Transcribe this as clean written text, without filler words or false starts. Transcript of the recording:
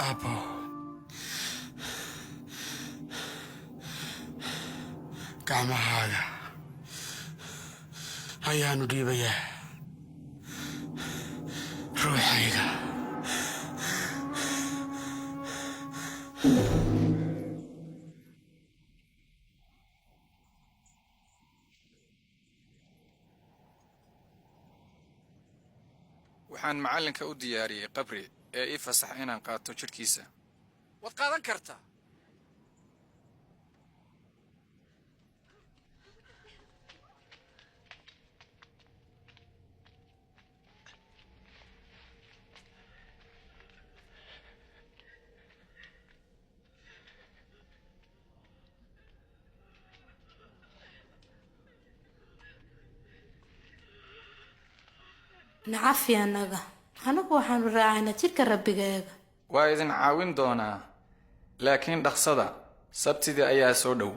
Aabbo, gacmahaaga ayaanu dhiibayaa ruuxayga. Waxaan macallinka u diyaariyey qabri ee ii fasax inaan qaato jidhkiisa. Waad qaadan kartaa. Nacafi annaga, anagu waxaanu raacaynaa jidhka Rabbigayaga. Waa idin caawin doonaa, laakiin dhaqsada, Sabtidii ayaa soo dhow.